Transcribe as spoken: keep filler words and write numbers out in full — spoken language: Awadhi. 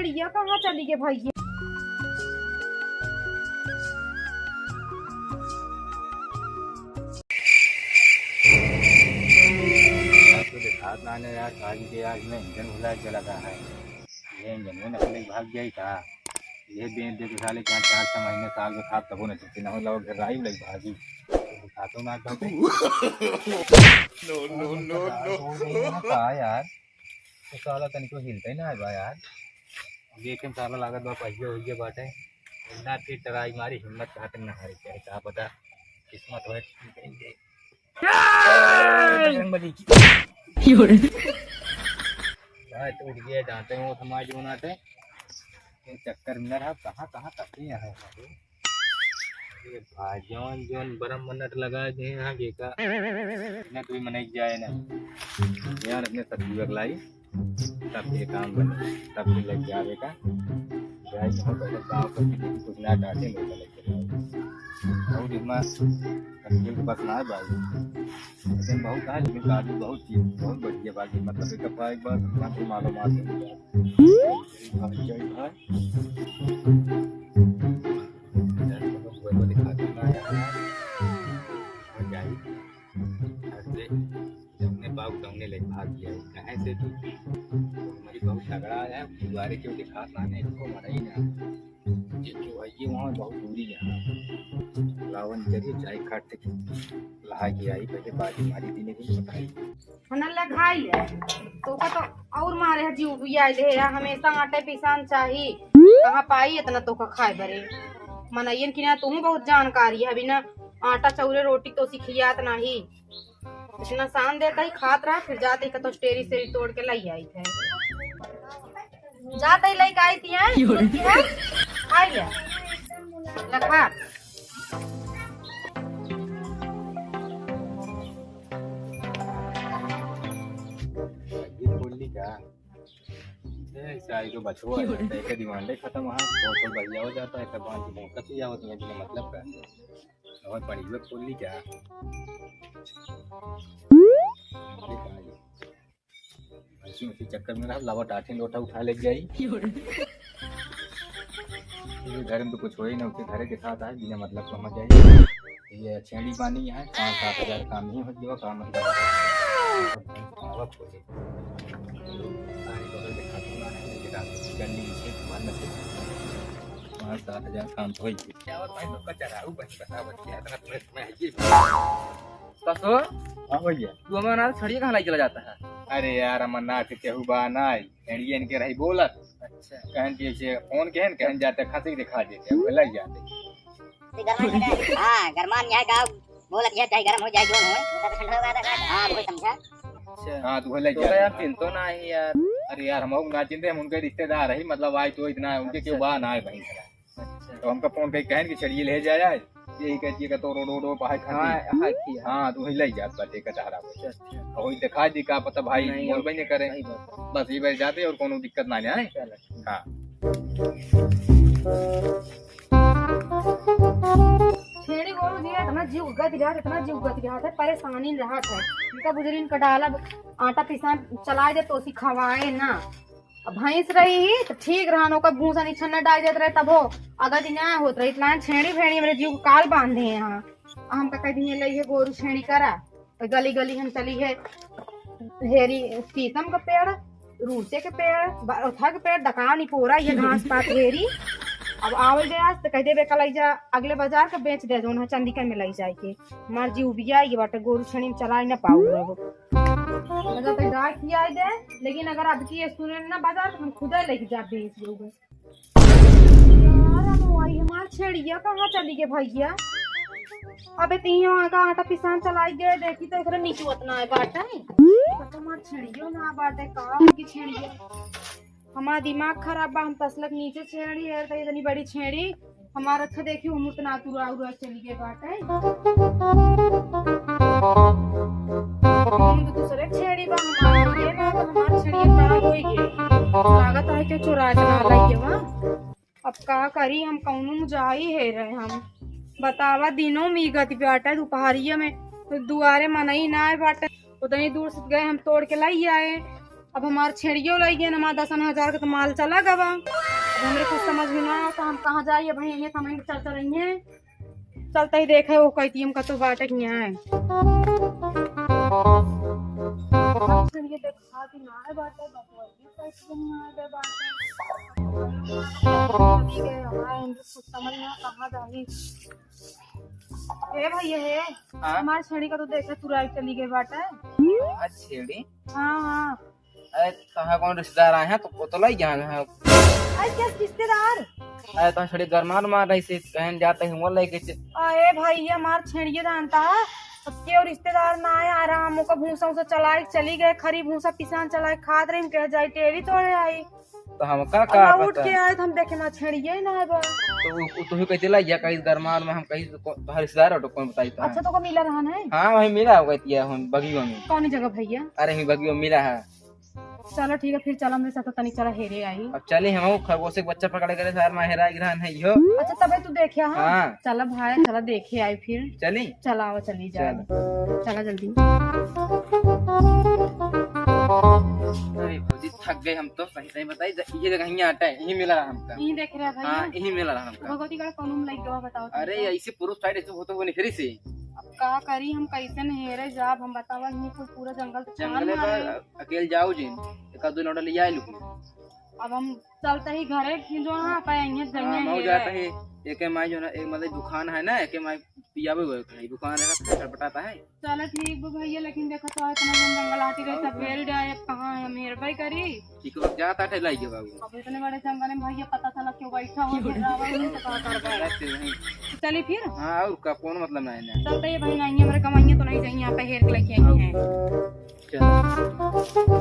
भैया कहाँ चली गए भैया? आज तो दिखात ना ने यार, आज के यार में इंजन भुला के लगा है। ये इंजन में नकली भाग गई का? ये बेच दे के साले क्या चार छह महीने साल के खात तबो न चलती, ना हो लोग घर आई लग भागी। दिखातो ना करते। No, no, no, no। का यार? तो साला तनिको हिलते ना है बा यार। देखे में साला लागत बा पहिए होइए बाटे। ना फिर ट्राई मारी, हिम्मत कहाँ तक ना हारे, चाहे का पता किस्मत होए। बजरंगबली की। भाई तो उठ गया, जाते हो समाज बनाते। ये चक्कर में रहा, कहाँ कहाँ तक ही है। अरे भाई, जौन जौन बरम मन्नत लगा दे यहाँ के का। ना कोई मनई जाए ना। यार अपने सब्जी बगलाई, तब ये काम बने, तब ये लग जावे का। जाए यहाँ पर गाँव पर कुछ ना डांटे, लोग लग जाए। और इतना सब्जी के पास ना है भाई। लेकिन बहुत है, लेकिन काजू बहुत चीज, बहुत बढ़िया बात है। मतलब एक बार, एक बार अपना भी मालूम आ सकता है। भाई, जय भाई। जमने पाऊ तमने ले भाग गया। कहे से तू हमारी बहुत तगड़ा है, दुआरे क्यों दिखा पाने इसको मनाई ना। ये जो है, ये वहाँ बहुत दूरी है। लावन करिए, चाय खाट तक लहा के आई, पहले बाजी मारी पीने की बताई। हनल ले खाई ले, तोका तो और मारे है जीव हुई आए दे, हमेशा आटे पिसान चाही, कहाँ पाई इतना तोका खाए बरे। मनइयन की ना तुम बहुत जानकारी है, अभी ना आटा चौरे रोटी तो सिखियात नाही। इतना सान देता ही खात रहा, फिर जाते ही कतो स्टेरी सेरी तोड़ के लाई आई थे। जाते ही लइके आई थी, हैं? खाई ले। लखा। ये खोल ली का? ए, सारी तो बचवा है, तो एक डिमांड है खत्म, हाँ, बहुत तो बढ़िया हो जाता है, तब वहाँ की मौका से आवत नहीं, बिना मतलब का। और पड़ी हुए खोल ली क्या? ऐसे उसी चक्कर में रहा, लावा टाठी लोटा उठा ले जाई। ये घर में तो कुछ हो ही ना, उसके घरे के साथ आए, बिना मतलब समझ जाए। ये छेड़ी पानी है, पाँच सात हजार काम ही हो गया, काम मतलब। पानी बगल में खाते ना है, लेकिन रात को चिकन नहीं है, भर में से पाँच सात हजार काम तो हो ही गया। क्या और भाई लोग का चराऊ बन बता बच्चे, इतना तुम्हें, तुम्हें है ये। कसो? हाँ भैया। तू हमारा नाथ छड़िए कहाँ लाई चला जाता है? अरे यार, अमरनाथ के केहू बा ना, छड़िए इनके रही बोलत। अच्छा। कहन कि ऐसे फोन कहन, कहन जाते खांसी दिखा देते, वो लग जाते। ते गरमान में है। हाँ, गरमान यहाँ गाँव बोलत यह चाहे गरम हो जाए, जो हो। ठंडा हो गया था। हाँ, वो समझा। अच्छा। हाँ, तू लग तो जाते। यार, चिंतो ना है यार। अरे यार, हम लोग ना चिंते, हम उनके रिश्तेदार है, मतलब आज तो इतना उनके अच्छा, क्यों बा ना है भाई। अच्छा। तो हमका फोन करके कहन कि छड़िए ले जाए, यही कह दिए का तो रोड, रोड, रोड, पहाड़ खाती। हाँ, हाँ, किया। हाँ, तो वही ले जात बाटे का टहरा। अच्छा, अच्छा। और वही दिखा दी का पता भाई, नहीं, बोल भाई नहीं करे। सही बात है। बस ये भाई जाते और कोनो दिक्कत ना आए। चलो, ठीक। हाँ। छेड़ी गोरू जी, इतना जीव गति जात, इतना जीव गति जात है, परेशानी रहत है। इनका बुजुर्ग इनका डाला आटा पिसान चलाए दे तो उसी खवाए ना। अब भैंस रही ही तो ठीक रहा, ओकर भूसा निछन्ना डाल देत रहे तबो अगर दिन आए होत रही, इतना छेड़ी भेड़ी हमरे जीव को काल बांधे हैं यहाँ। अब हमका कह दिए ले ये गोरू छेड़ी करा, तो गली गली हम चली है हेरी शीशम का पेड़, रूसे के पेड़, बरथा के पेड़, दकानी पोरा, ये घास पात हेरी। अब आवल दे आज तो कह देबे कल जा अगले बाजार का बेच दे, जोन है चंदिका में लई जाए के। हमार जीव उबिया ये बाटे, गोरू छेड़ी में चलाए ना पाऊ अब। मजा तो गाय खियाए दे, लेकिन अगर अब की ये सुने ना बाजार तो हम खुदे लेके जा बेच लोग। यार, हम वही हमार छेड़िया कहाँ चली गए भैया? अबे तीन वहाँ का आटा पिसान चलाई गए, देखी तो एकरे नीचे उतना है बाटे। तो हमार छेड़ियो ना बाटे, का उनकी छेड़िया? हमार दिमाग खराब बा, हम तसलक नीचे छेड़ी है, तो इतनी बड़ी छेड़ी हमार अच्छा देखी, हम उतना तुरा उरा चली गए बाटे। हम तो दूसरे छेड़ी बा, हमार ये ना, तो हमार छेड़ी खराब होई गई। लागत है कि चुरा के ना लाइए बा। अब का करी हम, कौनो मुजाई है रहे हम। बतावा, दिनों में ई गति बाटे, दोपहरिया में तो दुआरे मनई ना आए बाटे। उतनी दूर से गए हम तोड़ के लाई आए। अब हमार छेड़ियो लइ गए, हमार दसन हजार के तो माल चला गवा। अब हमरे कुछ समझ में ना आवत, हम कहाँ जाई? अब यहीं समय चल चल रही हैं, चलते ही देखे वो कहती हम कतो बाटे कि यहाँ है। छेड़िए देखा कि ना है बाटे, बकवास भी कहती हम ना है बाटे। अभी गए हमारे, इनको कुछ समझ में ना, कहाँ जाई? ए भैया, हे, हाँ? हमार छेड़ी का तो देखे तुराई चली गई बाटे। आज छेड़ी? हाँ, हाँ। अरे, तहाँ कौन रिश्तेदार आए हैं, तो, वो तो लइ गए हैं। अरे, किस रिश्तेदार? अरे, तो छेड़ी गरमान मार रही से, कहन जाते हैं, वो लइ गए थे। अरे भाई, ये हमार छेड़िए जानता है, तो क्यों रिश्तेदार ना आए, आराम ओका भूसा उसा चलाए चली गए, खरी भूसा पिसान चलाए खात रही, कह जाई टेरी तोड़े आई। तो हमका का अब उठ पता? के आए तो हम देखे ना छेड़िए ना बा। तो वो, वो तो ही कहते ला, या कहीं गरमान में हम कहीं तो को-, तोहर रिश्तेदार हो तो कौन बताई तो अच्छा, है? तो को मिला रहा है? हाँ, वही मिला हो कहती है हम बगियो में। कौन जगह भैया? अरे, हम बगियो में मिला है। चलो ठीक है, फिर चलो हमरे साथ तनी चला हेरे आई। अब चली हम खरगोश के बच्चा पकड़े गए सार माँ हेरा गिरहन है यो। अच्छा, तबे तू देखे हाँ? हाँ। चला भाई, चला देखे आई फिर। चली? चला आओ, चली जाए। चल। चला जल्दी। अरे भौजी, थक गए हम तो, सही सही बताई, ज-, ये जगह यहीं आटा है, यहीं मिला रहा हमका। यहीं देख रहे हैं भैया? हाँ, यहीं मिला रहा हमका। भगवती गढ़ कौन में लग गवा बताओ अरे तुमका? ऐसे पुरुष साइड ऐसे होते हुए निकली से। अब का करी हम, कैसे नहीं हेरे जाब हम, बतावा, यहीं कुल पूरा जंगल तो छान जंगले मारे। बा, अकेले जाओ जिन, एक आध दो लौंडा ले आए लोग। अब हम चलते ही घरे कि जो हाँ पे आइए हाँ, जइए मऊ हेरे। जाता है, एके माई जो ना, एक मतलब दुकान है ना, एके माई पियावे हुए खाई दुकान है, छटपटाता है। चलो ठीक बा भैया, लेकिन देखो तो इतना हम जंगल आटी रहे, सब घेर जाए, अब कहाँ हम हेरबे करी? ठीक है, जाता है, लाई के बाबू। अब इतने बड़े जंगल में भैया पता चला क्यों बैठा हो, घेरावा हो, तो का करबे? रहते वहीं। चली फिर। हाँ, और का, कौन मतलब ना है ना। चलते ही भाई, नहीं हमारे कमाइए तो नहीं जाइए, यहाँ पे हेर के लेके आई हैं। चलो।